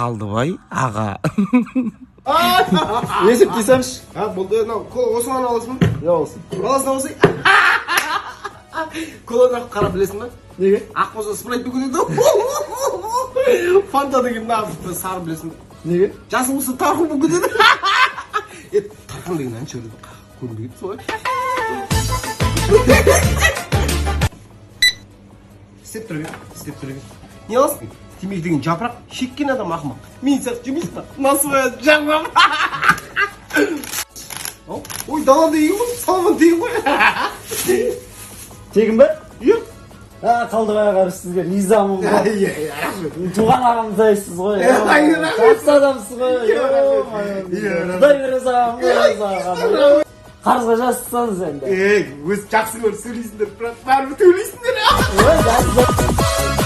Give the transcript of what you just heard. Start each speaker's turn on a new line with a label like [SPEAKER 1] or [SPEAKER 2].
[SPEAKER 1] Қалдыбай аға.
[SPEAKER 2] Есептей салшы.
[SPEAKER 3] А, болды, мынау кола, осыны аласың ба?
[SPEAKER 2] Иә, болсын.
[SPEAKER 3] Аласың, аласың. Коланы ақ қара, білесің ба?
[SPEAKER 2] Неге?
[SPEAKER 3] Ақ болса, Спрайт болып кетеді. Фанта деген мына сары, білесің ба?
[SPEAKER 2] Неге?
[SPEAKER 3] Жасыл болса, Тархун болып кетеді. Е, Тархан деген әнші көрінбей кетті солай. Істеп тұр бер, істеп тұр бер. Не аласың? Темекі деген жапырақ, шеккен адам ақымақ. Мен сияқты жемейсің ба? Насыбай жағмам. Ой, далада деген ғой, салман деген ғой.
[SPEAKER 2] Тегін ба?
[SPEAKER 3] Иә.
[SPEAKER 2] А, Қалдыбай аға, сізге ризамын ғой.
[SPEAKER 3] Иә, иә, рахмет.
[SPEAKER 2] Туған ағамдайсыз ғой.
[SPEAKER 3] Иә, рахмет.
[SPEAKER 2] Жақсы адамсыз ғой.
[SPEAKER 3] Иә, рахмет. Иә, рахмет.
[SPEAKER 2] Құдай бере саған, саған. Қарызға жазсаңыз енді.
[SPEAKER 3] Ей, өз жақсы көріп сөйлейсіңдер, бірақ бәрібір төлейсіңдер.
[SPEAKER 2] Ой, жақсы.